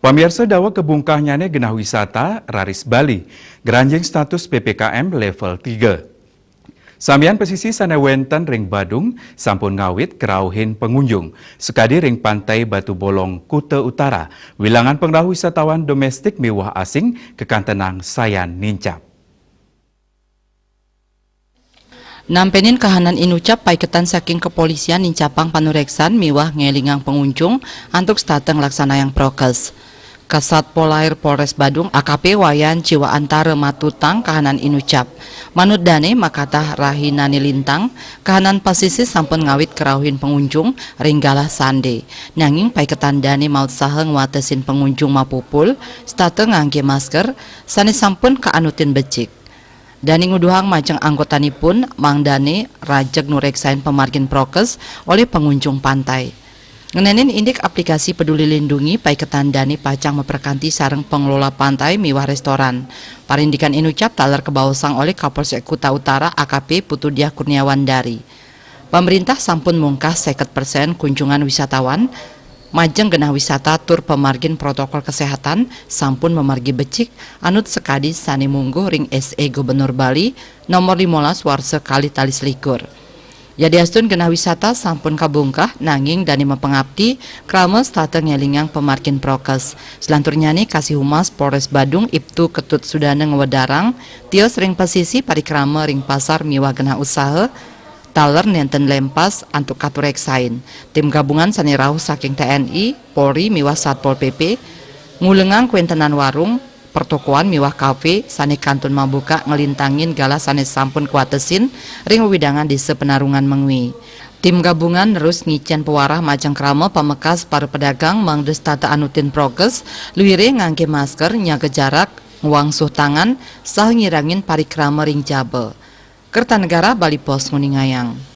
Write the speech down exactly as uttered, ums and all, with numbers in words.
Pamiarsa, daweg kabungkahnyane genah wisata raris Bali, ngranjing status P P K M level tiga. Samian pesisi sane wenten ring Badung sampun ngawit kerauhin pengunjung, sakadi ring Pantai Batu Bolong, Kuta Utara. Wilangan pangrauh wisatawan domestik miwah asing kakantenang sayan nincap. Nampenin kahanan inucap, paiketan saking kepolisian nincapang panureksan miwah ngelingang pengunjung antuk setata nglaksanayang prokes. Kasat Polair Polres Badung, A K P Wayan Jiwa Antara, matutang kahanan inucap. Manut dane makatah rahinane lintang, kahanan pasisi sampun ngawit kerauhin pengunjung ring galah sande. Nanging paiketan dane mautsaha ngwatesin pengunjung mapupul, setata ngangge masker, sane sampun kaanutin becik. Dane nguduhang majeng anggotanipun mangdane rajeg nureksain pamargin prokes olih pengunjung pantai. Ngenenin indik aplikasi Peduli Lindungi, paiketan dane pacang maprekanti sareng pengelola pantai miwah restoran. Parindikan inucap taler kabaosang olih Kapolsek Kuta Utara, A K P Putu Diah Kurniawan Dari. Pamrintah sampun mungkah seket persen kunjungan wisatawan, majeng genah wisata tur pamargin protokol kesehatan sampun mamargi becik anut sakadi sane mungguh ring S E Gubernur Bali nomor limolas warsa kalih tali selikur. Yadiastun genah wisata sampun kabungkah, nanging dane mapangapti krama setata ngelingang pamargin prokes. Selanturnyane Kasih Humas Polres Badung, Ibtu Ketut Sudana, ngwedarang tios ring pasisi, parikrama ring pasar miwah genah usaha taler nenten lempas antuk katureksain. Tim gabungan sane rauh saking T N I, Polri miwah Satpol P P ngulengang kwentenan warung, pertokoan miwah kafe sane kantun mabuka nglintangin galah sane sampun kawatesin ring wewidangan Desa Penarungan Mengwi. Tim gabungan nerus ngicen pawarah majeng krama pamekas para pedagang mangda setata anutin prokes, luire ngangge masker, nyaga jarak, ngwangsuh tangan, saha ngirangin parikrama ring jaba. Kertanegara Bali Post nguningayang.